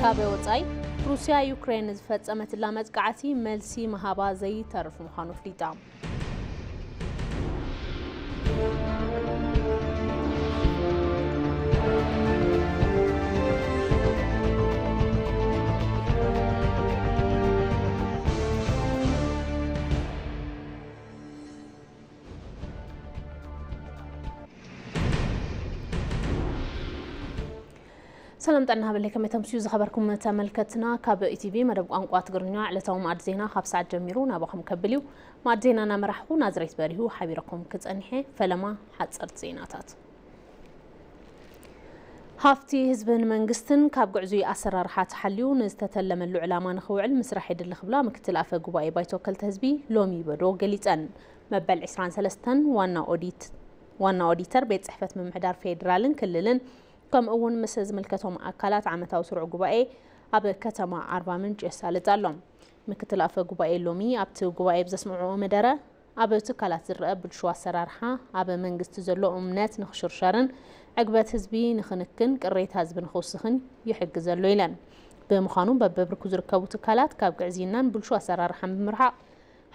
ካብ ወጻኢ፣ ሩስያ ዩክሬን ንዝፈጸመትላ መጥቃዕቲ መልሲ ምሃባ ዘይተርፍ ምዃኑ ኣፍሊጣ። ሰላም ጥዕና ሃበለይ፣ ከመይ ተምስዩ ዝኸበርኩም ተመልከትና። ካብ ኢቲቪ መደብ ቋንቋ ትግርኛ ዕለታዊ መኣዲ ዜና ካብ ሰዓት ጀሚሩ ናባኹም ከብል እዩ። መኣዲ ዜና እናመራሕኹ ናዝሬት በሪሁ ሓቢረኩም ክጸንሐ። ፈለማ ሓጸርቲ ዜናታት። ሃፍቲ ህዝብን መንግስትን ካብ ግዕዙይ ኣሰራርሓ ተሓልዩ ንዝተተለመሉ ዕላማ ንኽውዕል ምስራሕ የድሊ ክብላ ምክትል ኣፈ ጉባኤ ባይቶ ወከልቲ ህዝቢ ሎሚ በዶ ገሊጸን። መበል ዕስራን ሰለስተን ዋና ኦዲት፣ ዋና ኦዲተር ቤት ጽሕፈት ምምሕዳር ፌዴራልን ክልልን ከምኡ እውን ምስ ዝምልከቶም ኣካላት ዓመታዊ ስሩዕ ጉባኤ ኣብ ከተማ ኣርባ ምንጭ የሳልጥ ኣሎ። ምክትል ኣፈ ጉባኤ ሎሚ ኣብቲ ጉባኤ ብዘስምዕዎ መደረ፣ ኣብ ትካላት ዝረአ ብልሹ ኣሰራርሓ ኣብ መንግስቲ ዘሎ እምነት ንኽሽርሸርን ዕግበት ህዝቢ ንኽንክን ቅሬታ ህዝቢ ንኽውስኽን ይሕግዝ ኣሎ ኢለን። ብምዃኑ በብብርኩ ዝርከቡ ትካላት ካብ ግዕዝይናን ብልሹ ኣሰራርሓን ብምርሓቕ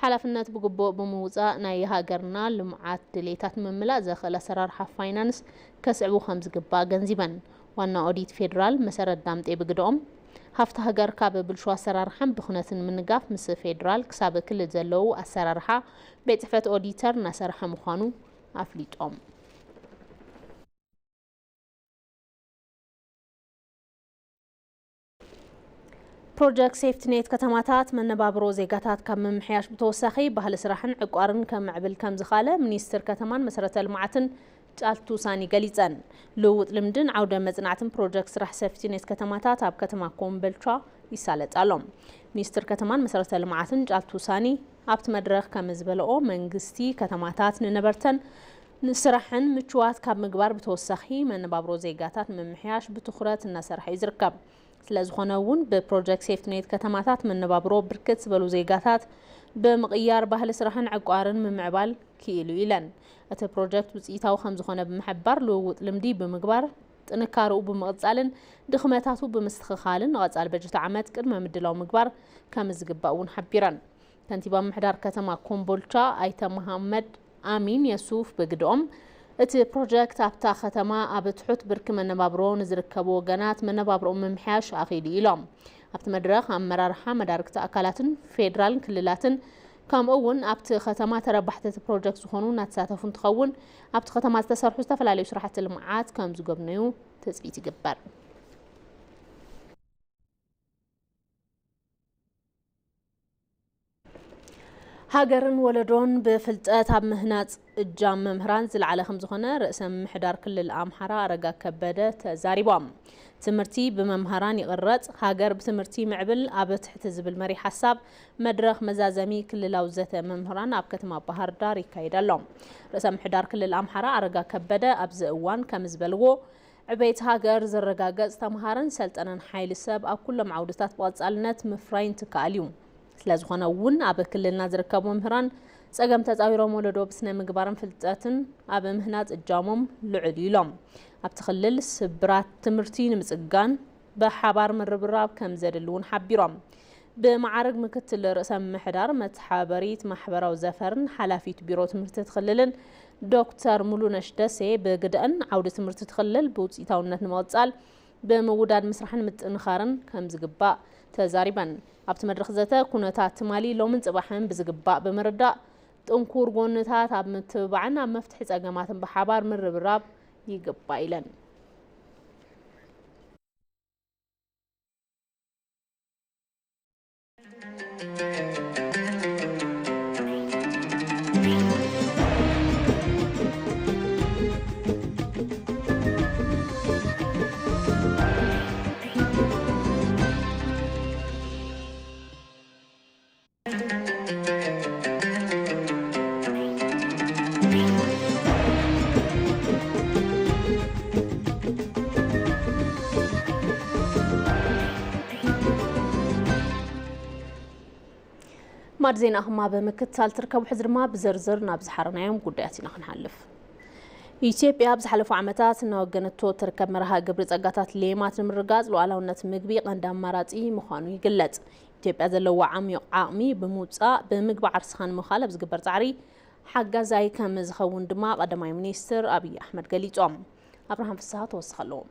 ሓላፍነት ብግቡእ ብምውጻእ ናይ ሃገርና ልምዓት ድሌታት ንምምላእ ዘኽእል ኣሰራርሓ ፋይናንስ ከስዕቡ ከም ዝግባእ ኣገንዚበን። ዋና ኦዲት ፌዴራል መሰረት ዳምጤ ብግደኦም፣ ሃፍቲ ሃገር ካብ ብልሹ ኣሰራርሓን ብኽነትን ምንጋፍ ምስ ፌዴራል ክሳብ ክልል ዘለዉ ኣሰራርሓ ቤት ጽሕፈት ኦዲተር እናሰርሐ ምዃኑ ኣፍሊጦም። ፕሮጀክት ሴፍትኔት ከተማታት መነባብሮ ዜጋታት ካብ ምምሕያሽ ብተወሳኺ ባህሊ ስራሕን ዕቋርን ከምዕብል ከም ዝኻለ ሚኒስትር ከተማን መሰረተ ልምዓትን ጫልቱ ሳኒ ገሊጸን። ልውውጥ ልምድን ዓውደ መጽናዕትን ፕሮጀክት ስራሕ ሴፍትኔት ከተማታት ኣብ ከተማ ኮምቦልቻ ይሳለጥ ኣሎ። ሚኒስትር ከተማን መሰረተ ልምዓትን ጫልቱ ሳኒ ኣብቲ መድረኽ ከም ዝበለኦ፣ መንግስቲ ከተማታት ንነበርተን ንስራሕን ምቹዋት ካብ ምግባር ብተወሳኺ መነባብሮ ዜጋታት ንምምሕያሽ ብትኹረት እናሰርሐ እዩ ዝርከብ። ስለ ዝኾነ እውን ብፕሮጀክት ሴፍትኔት ከተማታት መነባብሮ ብርክት ዝበሉ ዜጋታት ብምቕያር ባህሊ ስራሕን ዕቋርን ምምዕባል ክኢሉ ኢለን። እቲ ፕሮጀክት ውፅኢታዊ ከም ዝኾነ ብምሕባር፣ ልውውጥ ልምዲ ብምግባር፣ ጥንካርኡ ብምቕፃልን ድኽመታቱ ብምስትኽኻልን ንቐፃሊ በጀት ዓመት ቅድመ ምድላው ምግባር ከም ዝግባእ እውን ሓቢረን። ከንቲባ ምምሕዳር ከተማ ኮምቦልቻ ኣይተ መሃመድ ኣሚን የሱፍ ብግድኦም፣ እቲ ፕሮጀክት ኣብታ ከተማ ኣብ ትሑት ብርኪ መነባብሮ ንዝርከቡ ወገናት መነባብሮኦም ምምሕያሽ ኣኽኢሉ ኢሎም። ኣብቲ መድረኽ ኣመራርሓ መዳርግቲ ኣካላትን ፌዴራልን ክልላትን ከምኡ እውን ኣብቲ ከተማ ተረባሕቲ እቲ ፕሮጀክት ዝኾኑ እናተሳተፉ እንትኸውን፣ ኣብቲ ከተማ ዝተሰርሑ ዝተፈላለዩ ስራሕቲ ልምዓት ከም ዝጎብነዩ ትፅቢት ይግበር። ሃገርን ወለዶን ብፍልጠት ኣብ ምህናጽ እጃም መምህራን ዝለዓለ ከም ዝኾነ ርእሰ ምምሕዳር ክልል ኣምሓራ ኣረጋ ከበደ ተዛሪቦም። ትምህርቲ ብመምህራን ይቕረጽ፣ ሃገር ብትምህርቲ ምዕብል ኣብ ትሕቲ ዝብል መሪሕ ሓሳብ መድረኽ መዛዘሚ ክልላዊ ዘተ መምህራን ኣብ ከተማ ባህር ዳር ይካየድ ኣሎ። ርእሰ ምምሕዳር ክልል ኣምሓራ ኣረጋ ከበደ ኣብዚ እዋን ከም ዝበልዎ፣ ዕቤት ሃገር ዝረጋገጽ ተምሃረን ሰልጠነን ሓይሊ ሰብ ኣብ ኩሎም ዓውድታት ብቐጻልነት ምፍራይ እንትከኣል እዩ። ስለ ዝኾነ እውን ኣብ ክልልና ዝርከቡ መምህራን ጸገም ተጻዊሮም ወለዶ ብስነ ምግባርን ፍልጠትን ኣብ ምህናጽ እጃሞም ልዑል እዩ ኢሎም። ኣብቲ ክልል ስብራት ትምህርቲ ንምጽጋን ብሓባር ምርብራብ ከም ዘድሊ እውን ሓቢሮም። ብመዓርግ ምክትል ርእሰ ምምሕዳር መተሓባበሪት ማሕበራዊ ዘፈርን ሓላፊት ቢሮ ትምህርቲ እቲ ክልልን ዶክተር ሙሉነሽ ደሴ ብግደአን፣ ዓውዲ ትምህርቲ እቲ ክልል ብውፅኢታውነት ንምቕፃል ብምውዳድ ምስራሕን ምጥንኻርን ከም ዝግባእ ተዛሪበን። ኣብቲ መድረኽ ዘተ፣ ኩነታት ትማሊ ሎምን ፅባሕን ብዝግባእ ብምርዳእ፣ ጥንኩር ጎንታት ኣብ ምትብባዕን ኣብ መፍትሒ ፀገማትን ብሓባር ምርብራብ ይግባእ ኢለን። ማድ ዜና ኹማ ብምክትታል ትርከቡ። ሕዚ ድማ ብዝርዝር ናብ ዝሓረናዮም ጉዳያት ኢና ክንሓልፍ። ኢትዮጵያ ኣብ ዝሓለፉ ዓመታት እናወገነቶ እትርከብ መርሃ ግብሪ ጸጋታት ሌማት ንምርጋጽ ሉዓላውነት ምግቢ ቀንዲ ኣማራጺ ምዃኑ ይግለጽ። ኢትዮጵያ ዘለዋ ዓሚቕ ዓቕሚ ብምውጻእ ብምግቢ ዓርስኻ ንምኻል ኣብ ዝግበር ጻዕሪ ሓጋዛይ ከም ዝኸውን ድማ ቀዳማይ ሚኒስትር ኣብይ ኣሕመድ ገሊጾም። ኣብርሃም ፍስሃ ተወስኽ ኣለዎ።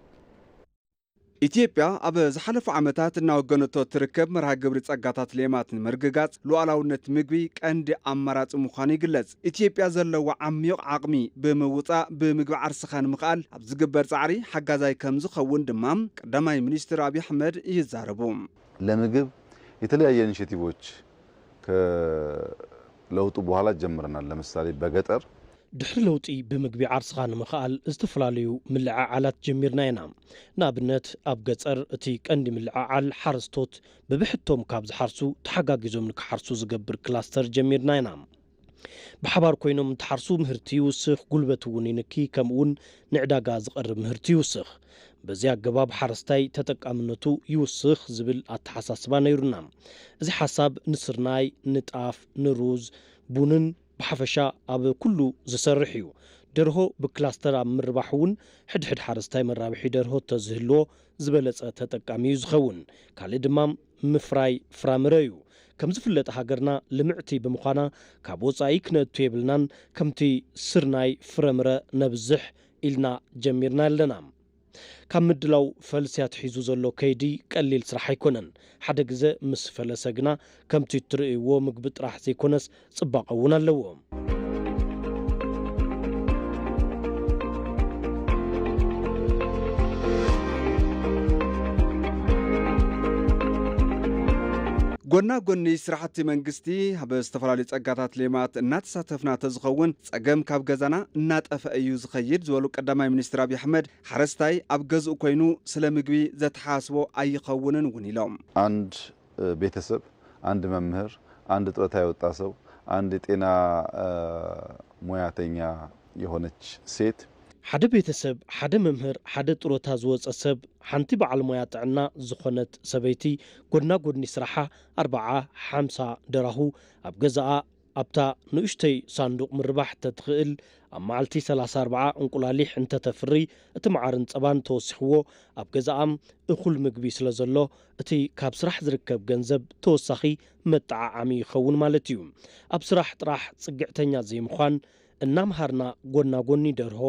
ኢትዮጵያ ኣብ ዝሓለፉ ዓመታት እናወገነቶ እትርከብ መርሃ ግብሪ ጸጋታት ሌማት ንምርግጋጽ ሉዓላውነት ምግቢ ቀንዲ ኣማራጺ ምዃኑ ይግለጽ። ኢትዮጵያ ዘለዋ ዓሚቕ ዓቕሚ ብምውጻእ ብምግቢ ዓርስኻ ንምኽኣል ኣብ ዝግበር ጻዕሪ ሓጋዛይ ከም ዝኸውን ድማ ቀዳማይ ሚኒስትር ኣብይ ኣሕመድ ይዛረቡ። ለምግብ የተለያየ ኢኒሼቲቮች ከለውጡ በኋላ ጀምረናል። ለምሳሌ በገጠር ድሕሪ ለውጢ ብምግቢ ዓርስኻ ንምኽኣል ዝተፈላለዩ ምልዕዓላት ጀሚርና ኢና። ንኣብነት ኣብ ገፀር እቲ ቀንዲ ምልዕዓል ሓረስቶት ብብሕቶም ካብ ዝሓርሱ ተሓጋጊዞም ንክሓርሱ ዝገብር ክላስተር ጀሚርና ኢና። ብሓባር ኮይኖም እንትሓርሱ ምህርቲ ይውስኽ፣ ጉልበት እውን ይንኪ፣ ከምኡውን ንዕዳጋ ዝቐርብ ምህርቲ ይውስኽ። በዚ ኣገባብ ሓረስታይ ተጠቃምነቱ ይውስኽ ዝብል ኣተሓሳስባ ነይሩና። እዚ ሓሳብ ንስርናይ፣ ንጣፍ፣ ንሩዝ፣ ቡንን ብሓፈሻ ኣብ ኩሉ ዝሰርሕ እዩ። ደርሆ ብክላስተር ኣብ ምርባሕ እውን ሕድሕድ ሓረስታይ መራብሒ ደርሆ ተዝህልዎ ዝበለፀ ተጠቃሚ እዩ ዝኸውን። ካልእ ድማ ምፍራይ ፍራምረ እዩ። ከም ዝፍለጥ ሃገርና ልምዕቲ ብምዃና ካብ ወፃኢ ክነእቱ የብልናን። ከምቲ ስርናይ ፍረምረ ነብዝሕ ኢልና ጀሚርና ኣለና። ካብ ምድላው ፈልሲ ኣትሒዙ ዘሎ ከይዲ ቀሊል ስራሕ ኣይኮነን። ሓደ ግዘ ምስ ፈለሰ ግና ከምቲ እትርእይዎ ምግቢ ጥራሕ ዘይኮነስ ፅባቐ እውን ኣለዎ። ጎና ጎኒ ስራሕቲ መንግስቲ ኣብ ዝተፈላለዩ ጸጋታት ሌማት እናተሳተፍና ተዝኸውን ጸገም ካብ ገዛና እናጠፈ እዩ ዝኸይድ ዝበሉ ቀዳማይ ሚኒስትር ኣብይ ኣሕመድ ሓረስታይ ኣብ ገዝኡ ኮይኑ ስለ ምግቢ ዘተሓሳስቦ ኣይኸውንን እውን ኢሎም። አንድ ቤተሰብ፣ አንድ መምህር፣ አንድ ጡረታ የወጣ ሰው፣ አንድ የጤና ሙያተኛ የሆነች ሴት ሓደ ቤተሰብ፣ ሓደ መምህር፣ ሓደ ጡረታ ዝወፀ ሰብ፣ ሓንቲ በዓል ሞያ ጥዕና ዝኾነት ሰበይቲ ጎድና ጎድኒ ስራሓ ኣርብዓ ሓምሳ ደራሁ ኣብ ገዛኣ ኣብታ ንኡሽተይ ሳንዱቕ ምርባሕ ተትኽእል ኣብ መዓልቲ ሰላሳ ኣርብዓ እንቁላሊሕ እንተተፍሪ እቲ መዓርን ፀባን ተወሲኽዎ ኣብ ገዛኣ እኹል ምግቢ ስለ ዘሎ እቲ ካብ ስራሕ ዝርከብ ገንዘብ ተወሳኺ መጠዓዓሚ ይኸውን ማለት እዩ። ኣብ ስራሕ ጥራሕ ፅግዕተኛ ዘይምዃን እናምሃርና ጎና ጎኒ ደርሆ፣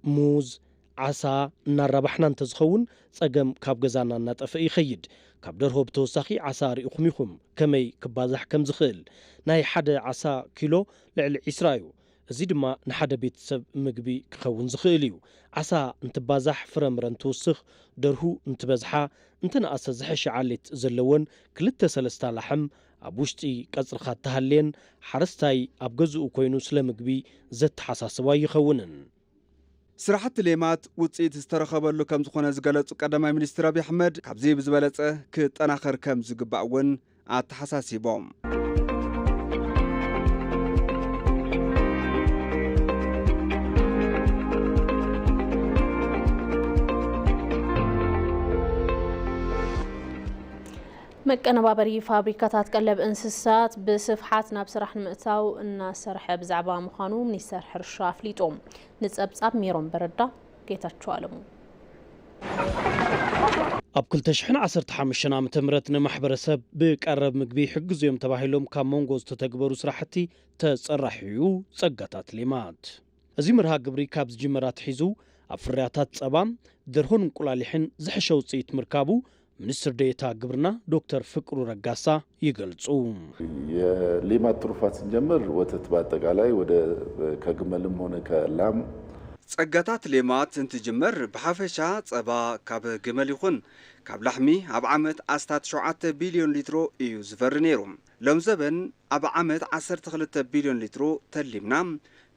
ሙዝ፣ ዓሳ እናራባሕና እንተዝኸውን ፀገም ካብ ገዛና እናጠፈ ይኸይድ። ካብ ደርሆ ብተወሳኺ ዓሳ ርኢኹም ኢኹም ከመይ ክባዛሕ ከም ዝኽእል። ናይ ሓደ ዓሳ ኪሎ ልዕሊ ዒስራ እዩ። እዚ ድማ ንሓደ ቤተሰብ ምግቢ ክኸውን ዝኽእል እዩ። ዓሳ እንትባዛሕ፣ ፍረምረ እንትውስኽ፣ ደርሁ እንትበዝሓ፣ እንትንኣሰ ዝሐሸ ዓሌት ዘለወን ክልተ ሰለስታ ላሕም ኣብ ውሽጢ ቀፅርኻ እተሃልየን ሓረስታይ ኣብ ገዝኡ ኮይኑ ስለ ምግቢ ዘተሓሳስብ ኣይኸውንን። ስራሕቲ ሌማት ውፅኢት ዝተረኸበሉ ከም ዝኾነ ዝገለፁ ቀዳማይ ሚኒስትር ኣብይ ኣሕመድ ካብዚ ብዝበለፀ ክጠናኸር ከም ዝግባእ እውን ኣተሓሳሲቦም። መቀነባበሪ ፋብሪካታት ቀለብ እንስሳት ብስፍሓት ናብ ስራሕ ንምእታው እናሰርሐ ብዛዕባ ምዃኑ ሚኒስተር ሕርሻ ኣፍሊጡ። ንጸብጻብ ሜሮን በረዳ፣ ጌታቸው ኣለሙ። ኣብ ክልተ ሽሕን ዓሰርተ ሓሙሽተን ዓመተ ምህረት ንማሕበረሰብ ብቀረብ ምግቢ ይሕግዙ እዮም ተባሂሎም ካብ መንጎ ዝተተግበሩ ስራሕቲ ተጸራሒ እዩ ጸጋታት ሌማት። እዚ መርሃ ግብሪ ካብ ዝጅመር ኣትሒዙ ኣብ ፍርያታት ጸባ፣ ደርሆን እንቁላሊሕን ዝሐሸ ውፅኢት ምርካቡ ሚኒስትር ዴኤታ ግብርና ዶክተር ፍቅሩ ረጋሳ ይገልፁ። የሌማት ትሩፋት ስንጀምር ወተት በአጠቃላይ ወደ ከግመልም ሆነ ከላም ጸጋታት ሌማት እንትጅመር ብሓፈሻ ጸባ ካብ ግመል ይኹን ካብ ላሕሚ ኣብ ዓመት ኣስታት ሸውዓተ ቢልዮን ሊትሮ እዩ ዝፈሪ ነይሩ። ሎም ዘበን ኣብ ዓመት ዓሰርተ ክልተ ቢልዮን ሊትሮ ተሊምና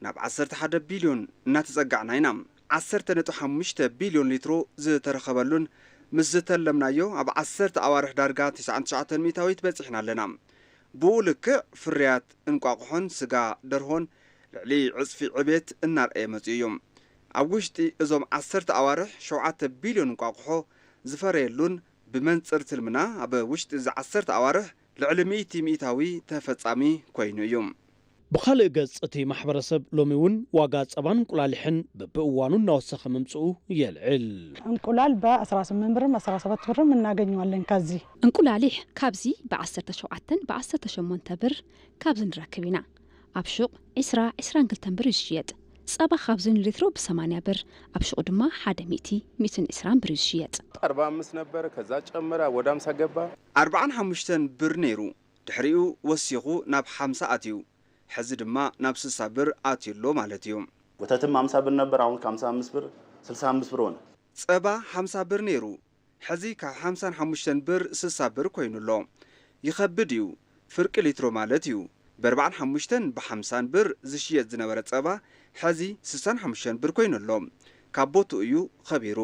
ናብ ዓሰርተ ሓደ ቢልዮን እናተጸጋዕና ኢና። ዓሰርተ ነጥቢ ሓሙሽተ ቢልዮን ሊትሮ ዝተረኸበሉን ምስ ዝተለምናዮ ኣብ ዓሰርተ ኣዋርሕ ዳርጋ ትስዓን ትሽዓተን ሚእታዊት በጺሕና ኣለና። ብኡ ልክዕ ፍርያት እንቋቑሖን ስጋ ደርሆን ልዕሊ ዕጽፊ ዕቤት እናርኣየ መጺኡ እዩ። ኣብ ውሽጢ እዞም ዓሰርተ ኣዋርሕ ሸውዓተ ቢልዮን እንቋቑሖ ዝፈረየሉን ብመንጽር ትልምና ኣብ ውሽጢ እዚ ዓሰርተ ኣዋርሕ ልዕሊ ሚእቲ ሚእታዊ ተፈጻሚ ኮይኑ እዩ። ብኻልእ ገጽ፣ እቲ ማሕበረሰብ ሎሚ እውን ዋጋ ጸባን እንቁላሊሕን በብእዋኑ እናወሰኸ ምምጽኡ የልዕል። እንቁላል በ18 ብርም 17 ብርም እናገኘዋለን። ከዚ እንቁላሊሕ ካብዚ ብ17 ብ18 ብር ካብዚ ንረክብ ኢና። ኣብ ሹቕ 20 22 ብር እዩ ዝሽየጥ። ጸባ ካብዚ ንሊትሮ ብ80 ብር፣ ኣብ ሹቕ ድማ ሓደ ሚእቲ ሚእትን ዕስራን ብር እዩ ዝሽየጥ። ኣርባ ኣምስት ነበረ፣ ከዛ ጨመረ፣ ወደ ሃምሳ ገባ። ኣርባዓን ሓሙሽተን ብር ነይሩ፣ ድሕሪኡ ወሲኹ ናብ ሓምሳ ኣትዩ። ሕዚ ድማ ናብ ስሳ ብር ኣትዩ ኣሎ ማለት እዩ። ወተትም ሃምሳ ብር ነበር፣ አሁን ከሃምሳ አምስት ብር ስልሳ አምስት ብር ሆነ። ጸባ ሓምሳ ብር ነይሩ፣ ሕዚ ካብ ሓምሳን ሓሙሽተን ብር ስሳ ብር ኮይኑ ኣሎ። ይኸብድ እዩ፣ ፍርቂ ሊትሮ ማለት እዩ። ብኣርባዓን ሓሙሽተን ብሓምሳን ብር ዝሽየጥ ዝነበረ ጸባ ሕዚ ስሳን ሓሙሽተን ብር ኮይኑ ኣሎ። ካብ ቦትኡ እዩ ኸቢሩ።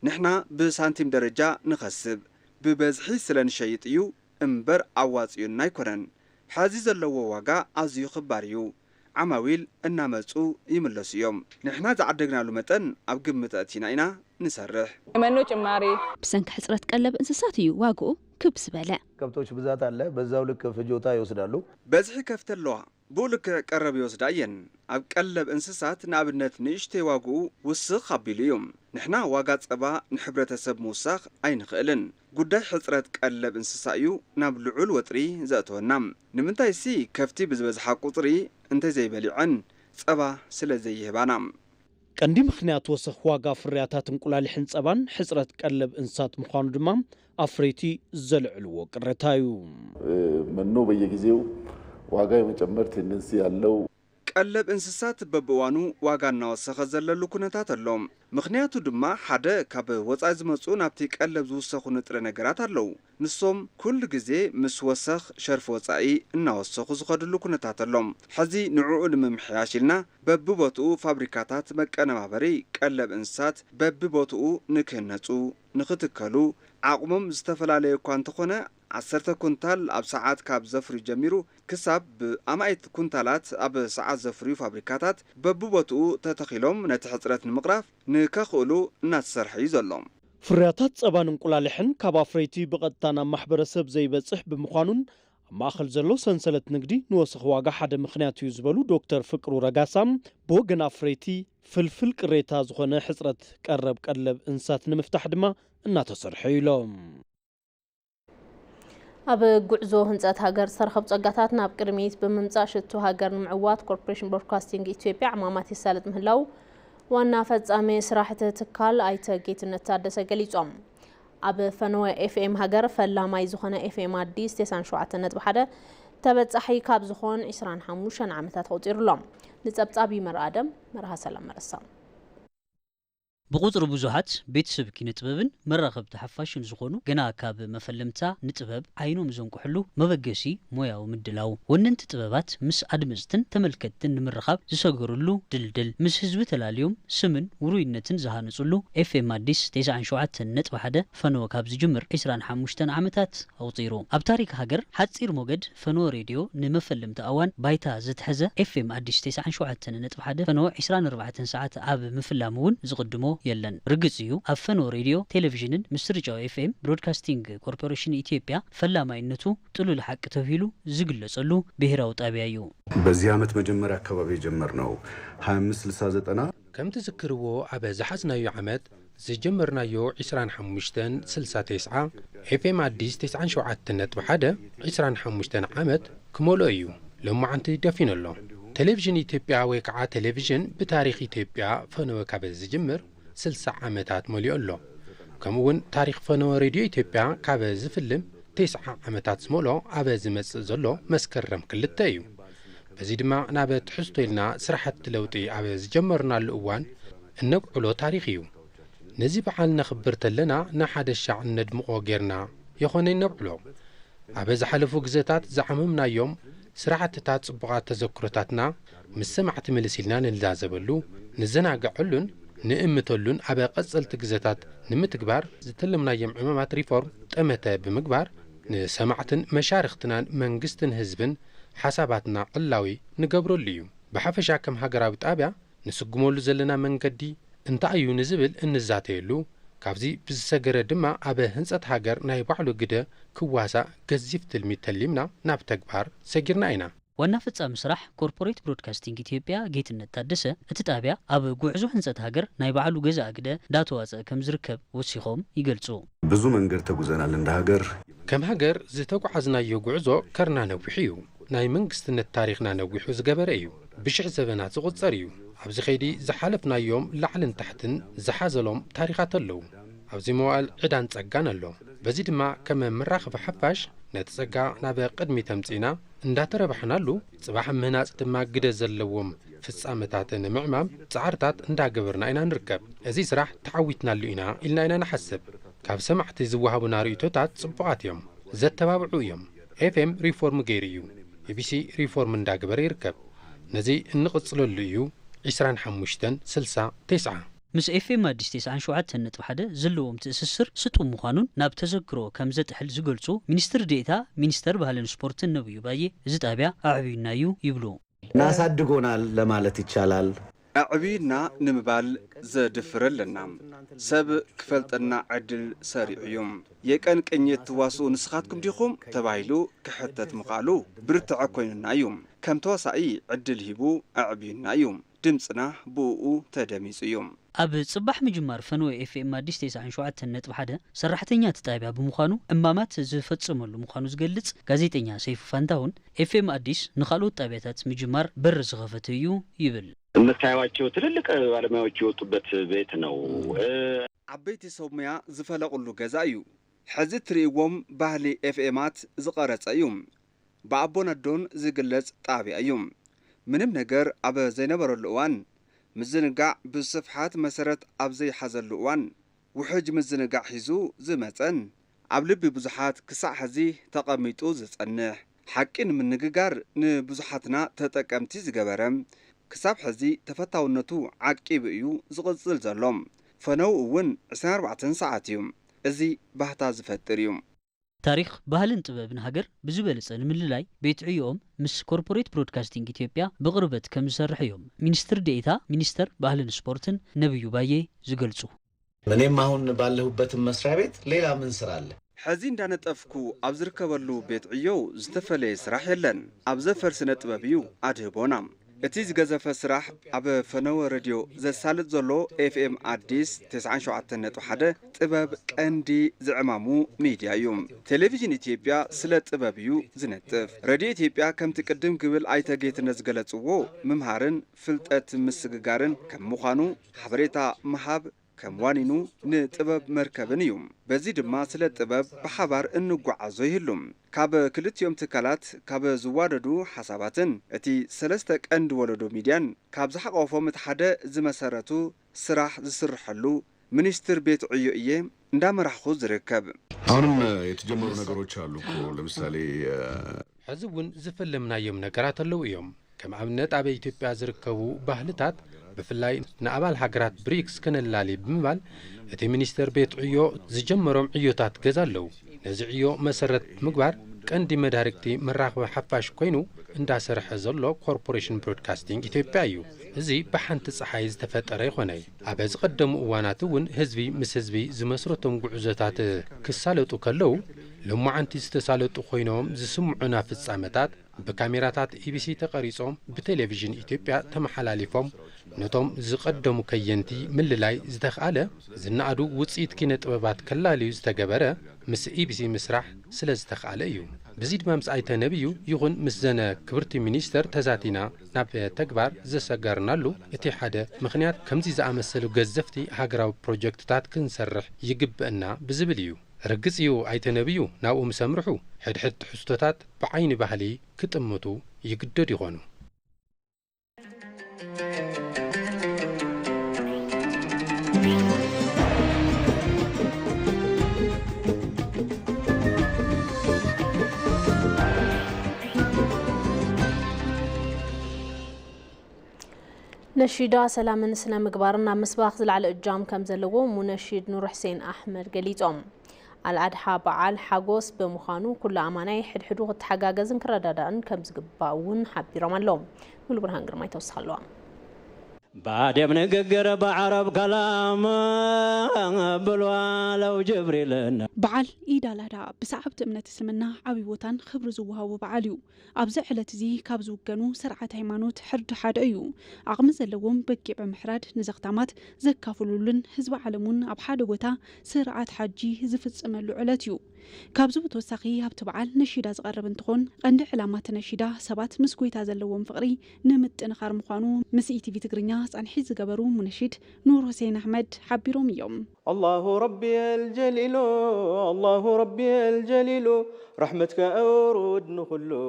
ንሕና ብሳንቲም ደረጃ ንኸስብ፣ ብበዝሒ ስለ ንሸይጥ እዩ እምበር ኣዋጺኡና ኣይኮነን። ሕዚ ዘለዎ ዋጋ ኣዝዩ ክባር እዩ። ዓማዊል እናመጹ ይምለሱ እዮም። ንሕና ዝዓደግናሉ መጠን ኣብ ግምት ኣእቲና ኢና ንሰርሕ። የመኖ ጭማሪ ብሰንኪ ሕጽረት ቀለብ እንስሳት እዩ ዋግኡ ክብ ዝበለ። ከብቶች ብዛት አለ፣ በዛው ልክ ፍጆታ ይወስዳሉ። በዝሒ ከፍቲ ኣለዋ፣ ብኡ ልክዕ ቀረብ ይወስዳ እየን። ኣብ ቀለብ እንስሳት ንኣብነት ንእሽተይ ዋግኡ ውስኽ ኣቢሉ እዩ። ንሕና ዋጋ ጸባ ንሕብረተሰብ ምውሳኽ ኣይንኽእልን። ጉዳይ ሕጽረት ቀለብ እንስሳ እዩ ናብ ልዑል ወጥሪ ዘእተወና። ንምንታይሲ ከፍቲ ብዝበዝሓ ቁጽሪ እንተዘይበሊዐን ጸባ ስለ ዘይህባና። ቀንዲ ምኽንያት ወሰኽ ዋጋ ፍርያታት እንቁላሊሕን ጸባን ሕጽረት ቀለብ እንስሳት ምዃኑ ድማ ኣፍረይቲ ዘልዕልዎ ቅሬታ እዩ። መኖ በየጊዜው ዋጋ የመጨመር ቴንደንሲ ያለው። ቀለብ እንስሳት በብእዋኑ ዋጋ እናወሰኸ ዘለሉ ኩነታት ኣሎ። ምኽንያቱ ድማ ሓደ ካብ ወጻኢ ዝመጹ ናብቲ ቀለብ ዝውሰኹ ንጥረ ነገራት ኣለዉ። ንሶም ኩሉ ግዜ ምስ ወሰኽ ሸርፊ ወጻኢ እናወሰኹ ዝኸድሉ ኩነታት ኣሎ። ሕዚ ንዕኡ ንምምሕያሽ ኢልና በብቦትኡ ፋብሪካታት መቀነባበሪ ቀለብ እንስሳት በብቦትኡ ንክህነጹ፣ ንክትከሉ ዓቕሞም ዝተፈላለየ እኳ እንተኾነ ዓሰርተ ኩንታል ኣብ ሰዓት ካብ ዘፍርዩ ጀሚሩ ክሳብ ብኣማኢት ኩንታላት ኣብ ሰዓት ዘፍርዩ ፋብሪካታት በብቦትኡ ተተኺሎም ነቲ ሕጽረት ንምቕራፍ ንከኽእሉ እናተሰርሐ እዩ ዘሎ። ፍርያታት ጸባን እንቁላሊሕን ካብ ኣፍረይቲ ብቐጥታ ናብ ማሕበረሰብ ዘይበጽሕ ብምዃኑን ኣብ ማእኸል ዘሎ ሰንሰለት ንግዲ ንወሰኽ ዋጋ ሓደ ምኽንያት እዩ ዝበሉ ዶክተር ፍቅሩ ረጋሳ፣ ብወገን ኣፍረይቲ ፍልፍል ቅሬታ ዝኾነ ሕጽረት ቀረብ ቀለብ እንስሳት ንምፍታሕ ድማ እናተሰርሐ እዩ ኢሎም። ኣብ ጉዕዞ ህንፀት ሃገር ዝተረኸቡ ፀጋታት ናብ ቅድሚት ብምምፃእ ሽቶ ሃገር ንምዕዋት ኮርፖሬሽን ብሮድካስቲንግ ኢትዮጵያ ዕማማት የሳልጥ ምህላው ዋና ፈፃሚ ስራሕ እቲ ትካል ኣይተ ጌትነት ታደሰ ገሊፆም። ኣብ ፈነወ ኤፍኤም ሃገር ፈላማይ ዝኾነ ኤፍኤም ኣዲስ ተስዓን ሸውዓተን ነጥቢ ሓደ ተበፃሒ ካብ ዝኾን ዕስራን ሓሙሽተን ዓመታት ኣቑፂሩ ኣሎ። ንፀብፃብ ይመር ኣደም፣ መርሃ ሰላም መረሳ። ብቑጽሪ ብዙሓት ቤተሰብ ኪነ ጥበብን መራኸብቲ ሓፋሽን ዝኾኑ ገና ካብ መፈለምታ ንጥበብ ዓይኖም ዘንቁሕሉ መበገሲ ሞያዊ ምድላው፣ ወነንቲ ጥበባት ምስ ኣድመጽትን ተመልከትትን ንምርኻብ ዝሰገሩሉ ድልድል፣ ምስ ህዝቢ ተላልዮም ስምን ውሩይነትን ዝሃነጹሉ ኤፍኤም ኣዲስ ተስዓን ሸውዓተን ነጥቢ ሓደ ፈነወ ካብ ዝጅምር ዕስራን ሓሙሽተን ዓመታት ኣቑጺሩ። ኣብ ታሪኽ ሃገር ሓጺር ሞገድ ፈነወ ሬድዮ ንመፈለምታ እዋን ባይታ ዘትሐዘ ኤፍኤም ኣዲስ ተስዓን ሸውዓተን ነጥቢ ሓደ ፈነወ ዕስራን ኣርባዕተን ሰዓት ኣብ ምፍላም እውን ዝቕድሞ የለን። ርግጽ እዩ፣ ኣብ ፈነወ ሬድዮ፣ ቴሌቪዥንን ምስርጫው ኤፍኤም ብሮድካስቲንግ ኮርፖሬሽን ኢትዮጵያ ፈላማይነቱ ጥሉል ሓቂ ተብሂሉ ዝግለጸሉ ብሄራዊ ጣቢያ እዩ። በዚህ ዓመት መጀመሪያ አካባቢ የጀመርነው ሃያ አምስት ስልሳ ዘጠና። ከም ትዝክርዎ ኣብ ዝሓዝናዮ ዓመት ዝጀመርናዮ ዕስራን ሓሙሽተን ስልሳ ተስዓ ኤፍኤም ኣዲስ ተስዓን ሸውዓተን ነጥቢ ሓደ ዕስራን ሓሙሽተን ዓመት ክመልኦ እዩ። ሎማዓንቲ ደፊኑ ኣሎ። ቴሌቪዥን ኢትዮጵያ ወይ ከዓ ቴሌቪዥን ብታሪኽ ኢትዮጵያ ፈነወ ካብ ዝጅምር ስልሳ ዓመታት መሊኡ ኣሎ። ከምኡ እውን ታሪኽ ፈነወ ሬድዮ ኢትዮጵያ ካብ ዝፍልም ተስዓ ዓመታት ዝመልኦ ኣብ ዝመጽእ ዘሎ መስከረም ክልተ እዩ። በዚ ድማ ናብ ትሕዝቶ ኢልና ስራሕቲ ለውጢ ኣብ ዝጀመርናሉ እዋን እነብዕሎ ታሪኽ እዩ። ነዚ በዓል ነኽብር ተለና ንሓደ ሻዕ እነድምቖ ጌርና የኾነ እነብዕሎ። ኣብ ዝሓለፉ ግዘታት ዝዓመምናዮም ስራሕትታት ጽቡቓት ተዘክሮታትና ምስ ሰማዕቲ ምልስ ኢልና ንላዘበሉ፣ ንዘናግዐሉን ንእምተሉን ኣብ ቀጸልቲ ግዘታት ንምትግባር ዝተለምናዮም ዕማማት ሪፎርም ጠመተ ብምግባር ንሰማዕትን መሻርኽትናን መንግስትን ህዝብን ሓሳባትና ዕላዊ ንገብረሉ እዩ። ብሓፈሻ ከም ሃገራዊ ጣብያ ንስጉመሉ ዘለና መንገዲ እንታይ እዩ ንዝብል እንዛተየሉ፣ ካብዚ ብዝሰገረ ድማ ኣብ ህንጸት ሃገር ናይ ባዕሉ ግደ ክዋሳእ ገዚፍ ትልሚ ተሊምና ናብ ተግባር ሰጊርና ኢና። ዋና ፈጻሚ ስራሕ ኮርፖሬት ብሮድካስቲንግ ኢትዮጵያ ጌትነት ታደሰ፣ እቲ ጣብያ ኣብ ጉዕዞ ህንጸት ሃገር ናይ ባዕሉ ገዛ ኣግደ እንዳተዋጸአ ከም ዝርከብ ወሲኾም ይገልጹ። ብዙ መንገድ ተጉዘናል እንደ ሀገር። ከም ሃገር ዝተጓዓዝናዮ ጉዕዞ ከርና ነዊሕ እዩ። ናይ መንግስትነት ታሪኽና ነዊሑ ዝገበረ እዩ። ብሽሕ ዘበናት ዝቑጸር እዩ። ኣብዚ ኸይዲ ዝሓለፍናዮም ላዕልን ታሕትን ዝሓዘሎም ታሪኻት ኣለዉ። ኣብዚ መዋእል ዕዳን ጸጋን ኣሎ። በዚ ድማ ከም መራኸቢ ሓፋሽ ነቲ ጸጋ ናብ ቅድሚት ኣምጺእና እንዳተረባሕናሉ፣ ጽባሕ ምህናጽ ድማ ግደ ዘለዎም ፍጻመታት ንምዕማም ጻዕርታት እንዳገበርና ኢና ንርከብ። እዚ ስራሕ ተዓዊትናሉ ኢና ኢልና ኢና ንሓስብ። ካብ ሰማዕቲ ዝወሃቡና ርእይቶታት ጽቡቓት እዮም፣ ዘተባብዑ እዮም። ኤፍኤም ሪፎርም ገይሩ እዩ፣ ኢቢሲ ሪፎርም እንዳገበረ ይርከብ። ነዚ እንቕጽለሉ እዩ። ዕስራን ሓሙሽተን ስልሳ ተስዓ። ምስ ኤፍኤም ኣዲስ ተስዓን ሸውዓተን ነጥቢ ሓደ ዘለዎም ትእስስር ስጡም ምዃኑን ናብ ተዘክሮ ከም ዘጥሕል ዝገልጹ ሚኒስትር ዴኤታ ሚኒስተር ባህልን ስፖርትን ነብዩ ባዬ፣ እዚ ጣብያ ኣዕብዩና እዩ ይብሉ። ናሳድጎናል ለማለት ይቻላል። ኣዕብዩና ንምባል ዘድፍር ኣለና። ሰብ ክፈልጠና ዕድል ሰሪዑ እዩ። የቀን ቅኝት ትዋስኡ ንስኻትኩም ዲኹም ተባሂሉ ክሕተት ምኽኣሉ ብርትዐ ኮይኑና እዩ። ከም ተዋሳኢ ዕድል ሂቡ ኣዕብዩና እዩ። ድምፅና ብእኡ ተደሚፁ እዩ። ኣብ ጽባሕ ምጅማር ፈነወ ኤፍኤም ኣዲስ ተስዓን ሸውዓተን ነጥቢ ሓደ ሰራሕተኛ እቲ ጣብያ ብምዃኑ እማማት ዝፈጸመሉ ምዃኑ ዝገልጽ ጋዜጠኛ ሰይፉ ፋንታሁን፣ ኤፍኤም ኣዲስ ንኻልኦት ጣብያታት ምጅማር በር ዝኸፈተ እዩ ይብል። የምታዩዋቸው ትልልቅ ባለሙያዎች የወጡበት ቤት ነው። እ፣ ዓበይቲ ሰብ ሙያ ዝፈለቑሉ ገዛ እዩ። ሕዚ እትርእይዎም ባህሊ ኤፍኤማት ዝቐረጸ እዩ። ብኣቦን ኣዶን ዝግለጽ ጣብያ እዩ። ምንም ነገር ኣብ ዘይነበረሉ እዋን፣ ምዝንጋዕ ብስፍሓት መሰረት ኣብ ዘይሓዘሉ እዋን፣ ውሕጅ ምዝንጋዕ ሒዙ ዝመጸን ኣብ ልቢ ብዙሓት ክሳዕ ሕዚ ተቐሚጡ ዝጸንሕ ሓቂ ንምንግጋር፣ ንብዙሓትና ተጠቀምቲ ዝገበረ፣ ክሳብ ሕዚ ተፈታውነቱ ዓቂቡ እዩ ዝቕጽል ዘሎ። ፈነው እውን ዕስራን ኣርባዕተን ሰዓት እዩ። እዚ ባህታ ዝፈጥር እዩ። ታሪኽ፣ ባህልን ጥበብን ሃገር ብዝበለጸ ንምልላይ ቤት ዕዮኦም ምስ ኮርፖሬት ብሮድካስቲንግ ኢትዮጵያ ብቕርበት ከም ዝሰርሕ እዮም ሚኒስትር ዴኤታ ሚኒስተር ባህልን ስፖርትን ነብዩ ባዬ ዝገልጹ። እኔም አሁን ባለሁበትም መስሪያ ቤት ሌላ ምን ስራ አለ? ሕዚ እንዳነጠፍኩ ኣብ ዝርከበሉ ቤት ዕዮ ዝተፈለየ ስራሕ የለን። ኣብ ዘፈር ስነ ጥበብ እዩ ኣድህቦና። እቲ ዝገዘፈ ስራሕ ኣብ ፈነወ ሬድዮ ዘሳልጥ ዘሎ ኤፍኤም ኣዲስ ተስዓን ሸውዓተን ነጥቢ ሓደ ጥበብ ቀንዲ ዝዕማሙ ሚድያ እዩ። ቴሌቪዥን ኢትዮጵያ ስለ ጥበብ እዩ ዝነጥፍ። ሬድዮ ኢትዮጵያ ከምቲ ቅድም ክብል ኣይተ ጌትነት ዝገለጽዎ ምምሃርን ፍልጠት ምስግጋርን ከም ምዃኑ ሓበሬታ ምሃብ ከም ዋኒኑ ንጥበብ መርከብን እዩ። በዚ ድማ ስለ ጥበብ ብሓባር እንጓዓዞ ይህሉ። ካብ ክልቲኦም ትካላት ካብ ዝዋደዱ ሓሳባትን እቲ ሰለስተ ቀንዲ ወለዶ ሚድያን ካብ ዝሓቆፎም እቲ ሓደ ዝመሰረቱ ስራሕ ዝስርሐሉ ሚኒስትር ቤት ዕዮ እየ እንዳመራሕኹ ዝርከብ። አሁንም የተጀመሩ ነገሮች አሉ እኮ፣ ለምሳሌ፣ እ፣ ሕዚ እውን ዝፈለምናዮም ነገራት ኣለዉ እዮም። ከም ኣብነት ኣብ ኢትዮጵያ ዝርከቡ ባህልታት ብፍላይ ንኣባል ሃገራት ብሪክስ ከነላሊ ብምባል እቲ ሚኒስቴር ቤት ዕዮ ዝጀመሮም ዕዮታት ገዛ ኣለዉ። ነዚ ዕዮ መሰረት ምግባር ቀንዲ መዳርግቲ መራኽቢ ሓፋሽ ኮይኑ እንዳሰርሐ ዘሎ ኮርፖሬሽን ብሮድካስቲንግ ኢትዮጵያ እዩ። እዚ ብሓንቲ ፀሓይ ዝተፈጠረ ይኾነ። ኣብ ዝቐደሙ እዋናት እውን ህዝቢ ምስ ህዝቢ ዝመስረቶም ጉዕዞታት ክሳለጡ ከለዉ፣ ሎማዓንቲ ዝተሳለጡ ኮይኖም ዝስምዑና ፍጻመታት ብካሜራታት ኢቢሲ ተቐሪጾም ብቴሌቪዥን ኢትዮጵያ ተመሓላሊፎም ነቶም ዝቐደሙ ከየንቲ ምልላይ ዝተኽኣለ፣ ዝነኣዱ ውጽኢት ኪነ ጥበባት ከላልዩ ዝተገበረ ምስ ኢቢሲ ምስራሕ ስለ ዝተኽኣለ እዩ። ብዚ ድማ ምስ ኣይተ ነብዩ ይኹን ምስ ዘነ ክብርቲ ሚኒስተር ተዛቲና ናብ ተግባር ዘሰጋርናሉ እቲ ሓደ ምኽንያት ከምዚ ዝኣመሰሉ ገዘፍቲ ሃገራዊ ፕሮጀክትታት ክንሰርሕ ይግብአና ብዝብል እዩ። ርግጽ እዩ ኣይተ ነብዩ ናብኡ ምስ ኣምርሑ ሕድሕድ ትሕዝቶታት ብዓይኒ ባህሊ ክጥምቱ ይግደዱ ይኾኑ። ነሺዳ ሰላምን ስነ ምግባርን ኣብ ምስባኽ ዝለዓለ እጃም ከም ዘለዎ ሙነሺድ ኑር ሕሴን ኣሕመድ ገሊጾም። ኣልኣድሓ በዓል ሓጎስ ብምዃኑ ኩሉ ኣማናይ ሕድሕዱ ክተሓጋገዝን ክረዳዳእን ከም ዝግባእ እውን ሓቢሮም ኣለዉ። ሙሉብርሃን ግርማይ ተወስኽ ኣለዋ። ባዴም ንግግር ብዓረብ ከላም ብልዋ ለው ጅብሪልን። በዓል ኢድ ኣል ኣድሃ ብሰዓብቲ እምነት እስልምና ዓብዪ ቦታን ክብሪ ዝወሃቦ በዓል እዩ። ኣብዚ ዕለት እዚ ካብ ዝውገኑ ስርዓት ሃይማኖት ሕርዲ ሓደ እዩ። ዓቕሚ ዘለዎም በጊዕ ብምሕራድ ንዘኽታማት ዘካፍሉሉን ህዝቢ ዓለም እውን ኣብ ሓደ ቦታ ስርዓት ሓጂ ዝፍፅመሉ ዕለት እዩ። ካብዚ ብተወሳኺ ኣብቲ በዓል ነሺዳ ዝቐርብ እንትኾን ቀንዲ ዕላማ እቲ ነሺዳ ሰባት ምስ ጎይታ ዘለዎም ፍቕሪ ንምጥንኻር ምዃኑ ምስ ኢቲቪ ትግርኛ ፃንሒት ዝገበሩ ሙነሺድ ኑር ሁሴን ኣሕመድ ሓቢሮም እዮም። الله ربي الجليل الله ربي الجليل رحمتك أورد نخلو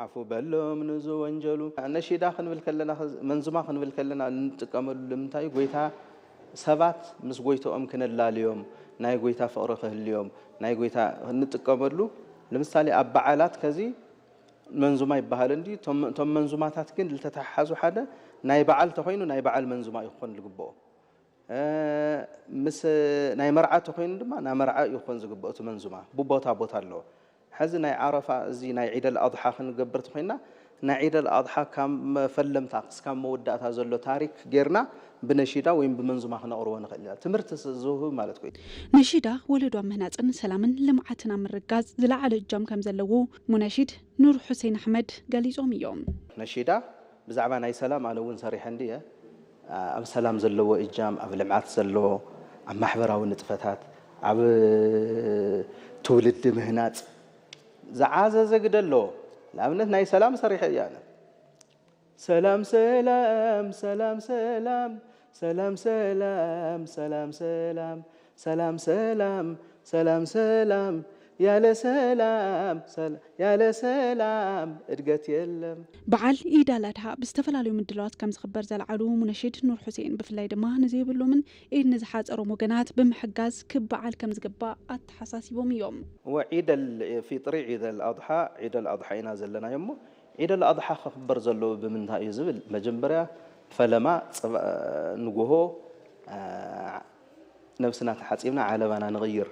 عفو بلوم نزو وانجلو ነሺዳ ክንብል ከለና መንዙማ ክንብል ከለና እንጥቀመሉ ንምንታይ ጎይታ ሰባት ምስ ጎይታኦም ክነላልዮም ናይ ጎይታ ፍቕሪ ክህልዮም ናይ ጎይታ እንጥቀመሉ ለምሳሌ ኣብ በዓላት ከዚ መንዙማ ይበሃል እንዲ እቶም መንዙማታት ግን ዝተተሓሓዙ ሓደ ናይ በዓል ተኾይኑ ናይ በዓል መንዙማ ይኾን ዝግብኦ ምስ ናይ መርዓ ተኾይኑ ድማ ናይ መርዓ ይኾን ዝግብኦ እቲ መንዙማ ብቦታ ቦታ ኣለዎ ሕዚ ናይ ዓረፋ እዚ ናይ ዒደል ኣድሓ ክንገብር ተኾይና ናይ ዒደል ኣድሓ ካብ መፈለምታ ክስካብ መወዳእታ ዘሎ ታሪክ ጌርና ብነሺዳ ወይም ብመንዙማ ክነቕርቦ ንኽእል ኢና ትምህርቲ ዝህብ ማለት ኮይኑ ነሺዳ ወለዶ ኣብ ምህናፅን ሰላምን ልምዓትን ኣብ ምርጋፅ ዝለዓለ እጃም ከም ዘለዎ ሙነሺድ ኑር ሑሴን ኣሕመድ ገሊፆም እዮም። ነሺዳ ብዛዕባ ናይ ሰላም ኣነ እውን ሰሪሐ እንድየ ኣብ ሰላም ዘለዎ እጃም ኣብ ልምዓት ዘለዎ ኣብ ማሕበራዊ ንጥፈታት ኣብ ትውልዲ ምህናፅ ዝዓዘዘ ግደ ኣለዎ ንኣብነት ናይ ሰላም ሰሪሐ እየ ኣነ ሰላም ሰላም ሰላም ሰላም ሰላም ሰላም ሰላም ሰላም ሰላም ሰላም ሰላም ሰላም ያለ ሰላም ያለ ሰላም እድገት የለም። በዓል ኢድ ኣል ኣድሃ ብዝተፈላለዩ ምድላዋት ከም ዝኽበር ዘልዓሉ ሙነሽድ ኑር ሑሴን ብፍላይ ድማ ንዘይብሎምን ኢድ ንዝሓፀሮም ወገናት ብምሕጋዝ ክብ በዓል ከም ዝግባእ ኣተሓሳሲቦም እዮም። ወዒድ ፊጥሪ ዒድ ኣልኣድሓ ዒድ ኣልኣድሓ ኢና ዘለና እሞ ዒድ ኣልኣድሓ ክኽበር ዘለዎ ብምንታይ እዩ ዝብል መጀመርያ ፈለማ ንጎሆ ነብስና ተሓፂብና ዓለባና ንቕይር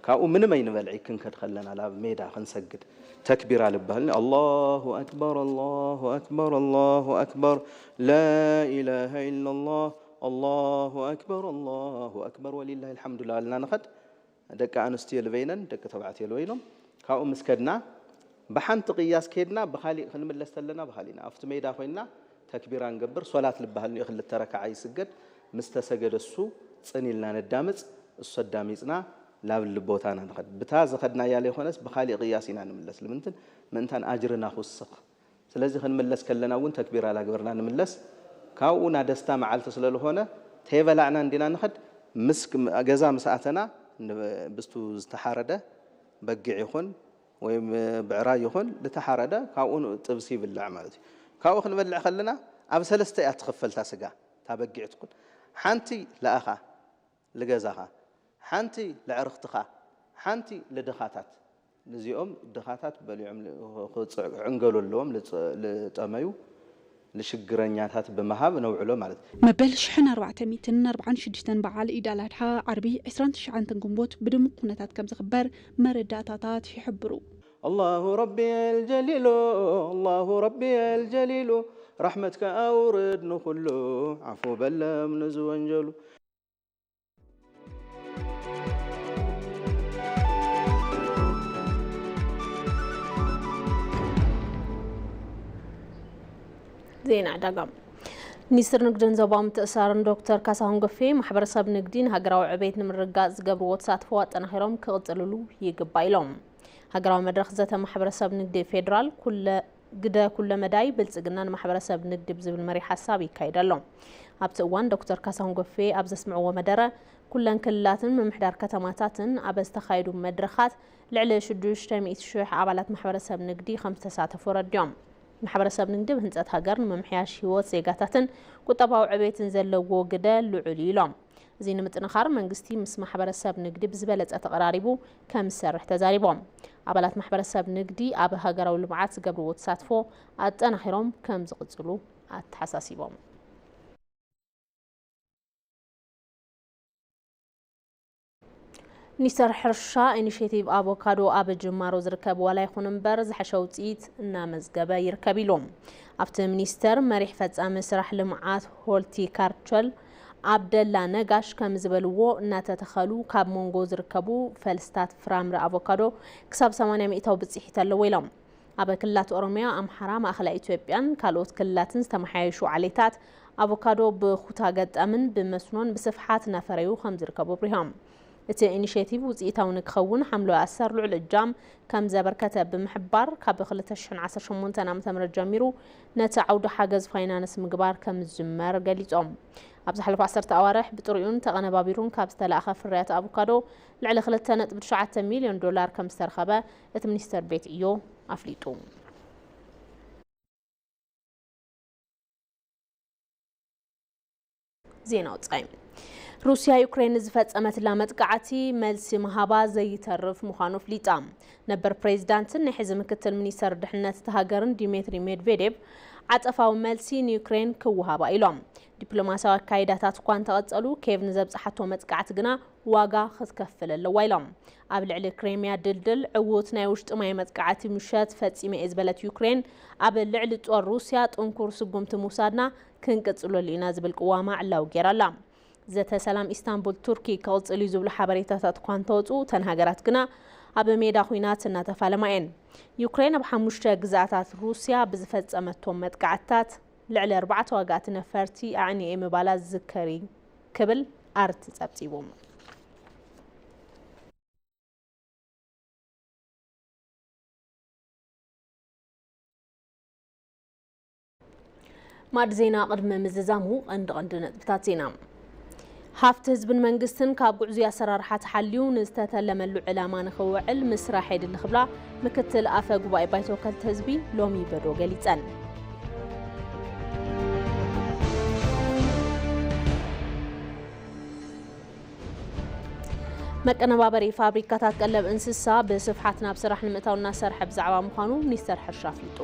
ካብኡ ምንም ኣይንበልዒ ክንከድ ከለና ናብ ሜዳ ክንሰግድ ተክቢራ ልበሃል ኣላሁ ኣክበር ኣላሁ ኣክበር ኣላሁ ኣክበር ላኢላሃ ኢላላህ ኣላሁ ኣክበር ኣላሁ ኣክበር ወሊላሂ ልሓምዱ ላልና ንኸድ ደቂ ኣንስትዮ ልበይነን ደቂ ተባዕትዮ ልበይኖም ካብኡ ምስ ከድና ብሓንቲ ቅያስ ከድና ብካሊእ ክንምለስ ተለና ብካሊእና ኣብቲ ሜዳ ኮይንና ተክቢራ ንገብር ሶላት ልበሃል ኒኦ ክልተ ረክዓ ይስገድ ምስ ተሰገደ እሱ ፅን ኢልና ነዳምፅ እሱ ኣዳሚፅና ላብሊ ቦታና ንኸድ ብታ ዝኸድናያ ለይኮነስ ብካሊእ ቅያስ ኢና ንምለስ ልምንትን ምእንታን ኣጅርና ክውስኽ ስለዚ ክንምለስ ከለና እውን ተክቢራ ላግበርና ንምለስ ካብኡ ናደስታ መዓልቲ ስለልኾነ ተይበላዕና እንዲና ንኸድ ምስ ገዛ ምስ ኣተና ብስቱ ዝተሓረደ በጊዕ ይኹን ወይም ብዕራይ ይኹን ልተሓረደ ካብኡ ጥብሲ ይብላዕ ማለት እዩ። ካብኡ ክንበልዕ ከለና ኣብ ሰለስተ እያ ትኽፈል እታ ስጋ እታ በጊዕ ትኹን ሓንቲ ለኣኻ ልገዛኻ ሓንቲ ለዕርኽትኻ ሓንቲ ልድኻታት እዚኦም ድኻታት በሊዖም ክዕንገሉ ኣለዎም ልጠመዩ ንሽግረኛታት ብምሃብ ነውዕሎ ማለት እዩ። መበል ሽሕን ኣርባዕተ ሚእትን ኣርባዓን ሽዱሽተን በዓል ኢድ ኣል ኣድሓ ዓርቢ ዕስራን ትሽዓን ግንቦት ብድሙቕ ኩነታት ከም ዝኽበር መረዳእታታት ይሕብሩ። ኣላሁ ረቢ ኣልጀሊሉ ኣላሁ ረቢ ኣልጀሊሉ ራሕመትካ ኣውርድ ንኹሉ ዓፉ በለም ንዝወንጀሉ። ዜና ዕዳጋ። ሚኒስትር ንግድን ዞባዊ ምትእስሳርን ዶክተር ካሳሁን ጎፌ፣ ማሕበረሰብ ንግዲ ንሃገራዊ ዕቤት ንምርግጋፅ ዝገብርዎ ተሳትፎ ኣጠናኺሮም ክቕፅልሉ ይግባእ ኢሎም። ሃገራዊ መድረኽ ዘተ ማሕበረሰብ ንግዲ ፌዴራል ኩለ ግደ ኩለ መዳይ ብልፅግና ንማሕበረሰብ ንግዲ ብዝብል መሪሕ ሓሳብ ይካየድ ኣሎ። ኣብቲ እዋን ዶክተር ካሳሁን ጎፌ ኣብ ዘስምዕዎ መደረ፣ ኩለን ክልላትን ምምሕዳር ከተማታትን ኣብ ዝተኻየዱ መድረኻት ልዕሊ ሽዱሽተ ሚእቲ ሽሕ ኣባላት ማሕበረሰብ ንግዲ ከም ዝተሳተፉ ኣረዲኦም። ማሕበረሰብ ንግዲ ብህንፀት ሃገር ንምምሕያሽ ህይወት ዜጋታትን ቁጠባዊ ዕቤትን ዘለዎ ግደ ልዑል እዩ ኢሎም። እዚ ንምጥንኻር መንግስቲ ምስ ማሕበረሰብ ንግዲ ብዝበለፀ ተቐራሪቡ ከም ዝሰርሕ ተዛሪቦም። ኣባላት ማሕበረሰብ ንግዲ ኣብ ሃገራዊ ልምዓት ዝገብርዎ ተሳትፎ ኣጠናኺሮም ከም ዝቕፅሉ ኣተሓሳሲቦም። ሚኒስተር ሕርሻ ኢኒሼቲቭ ኣቮካዶ ኣብ ጅማሮ ዝርከብ ዋላ ይኹን እምበር ዝሐሸ ውፅኢት እናመዝገበ ይርከብ ኢሉ። ኣብቲ ሚኒስቴር መሪሕ ፈጻሚ ስራሕ ልምዓት ሆርቲካልቸር ኣብደላ ነጋሽ ከም ዝበልዎ፣ እናተተኸሉ ካብ መንጎ ዝርከቡ ፈልስታት ፍራምረ ኣቮካዶ ክሳብ ሰማንያ ሚእታዊ ብጽሒት ኣለዎ ኢሎም። ኣብ ክልላት ኦሮሚያ፣ ኣምሓራ፣ ማእኸላይ ኢትዮጵያን ካልኦት ክልላትን ዝተመሓየሹ ዓሌታት ኣቮካዶ ብኩታ ገጠምን ብመስኖን ብስፍሓት እናፈረዩ ከም ዝርከቡ ኣብሪሆም። እቲ ኢኒሼቲቭ ውፅኢታዊ ንክኸውን ሓምለዋይ ኣሰር ልዑል እጃም ከም ዘበርከተ ብምሕባር፣ ካብ ክልተ ሽሕን ዓሰርተ ሸሞንተን ዓመተ ምህረት ጀሚሩ ነቲ ዓውዲ ሓገዝ ፋይናንስ ምግባር ከም ዝጅመር ገሊጾም። ኣብ ዝሓለፉ ዓሰርተ ኣዋርሕ ብጥሪኡን ተቐነባቢሩን ካብ ዝተላእኸ ፍርያት ኣቮካዶ ልዕሊ ክልተ ነጥቢ ትሽዓተ ሚልዮን ዶላር ከም ዝተረኸበ እቲ ሚኒስቴር ቤት ዕዮ ኣፍሊጡ። ዜና ወጻኢ። ሩስያ ዩክሬን ዝፈጸመትላ መጥቃዕቲ መልሲ ምሃባ ዘይተርፍ ምዃኑ ኣፍሊጣ። ነበር ፕሬዚዳንትን ናይ ሕዚ ምክትል ሚኒስተር ድሕነት እታ ሃገርን ዲሜትሪ ሜድቬዴቭ ዓጸፋዊ መልሲ ንዩክሬን ክወሃባ ኢሎም። ዲፕሎማስያዊ ኣካይዳታት እኳ እንተቐጸሉ፣ ኬቭ ንዘብጽሓቶ መጥቃዕቲ ግና ዋጋ ክትከፍል ኣለዋ ኢሎም። ኣብ ልዕሊ ክሬምያ ድልድል ዕዉት ናይ ውሽጢ ማይ መጥቃዕቲ ምሸት ፈጺመ እየ ዝበለት ዩክሬን፣ ኣብ ልዕሊ ጦር ሩስያ ጥንኩር ስጉምቲ ምውሳድና ክንቅጽለሉ ኢና ዝብል ቅዋማ ዕላዊ ገይራ ኣላ። ዘተ ሰላም ኢስታንቡል ቱርኪ ክቕጽል እዩ ዝብሉ ሓበሬታታት እኳ እንተወጹ፣ እተን ሃገራት ግና ኣብ ሜዳ ኲናት እናተፋለማ እየን። ዩክሬን ኣብ ሓሙሽተ ግዝኣታት ሩስያ ብዝፈጸመቶም መጥቃዕትታት ልዕሊ ኣርባዕተ ዋጋእቲ ነፈርቲ ኣዕንየ ምባላ ዝዝከር እዩ ክብል ኣርቲ ጸብጺቡ። ማዕድ ዜና ቅድሚ ምዝዛሙ ቀንዲ ቀንዲ ነጥብታት ዜና። ሃፍቲ ህዝብን መንግስትን ካብ ጉዕዙይ ኣሰራርሓ ተሓልዩ ንዝተተለመሉ ዕላማ ንኽውዕል ምስራሕ የድሊ ክብላ ምክትል ኣፈ ጉባኤ ባይቶ ወከልቲ ህዝቢ ሎሚ በዶ ገሊጸን። መቀነባበሪ ፋብሪካታት ቀለብ እንስሳ ብስፍሓት ናብ ስራሕ ንምእታው እናሰርሐ ብዛዕባ ምዃኑ ሚኒስተር ሕርሻ ኣፍሊጡ።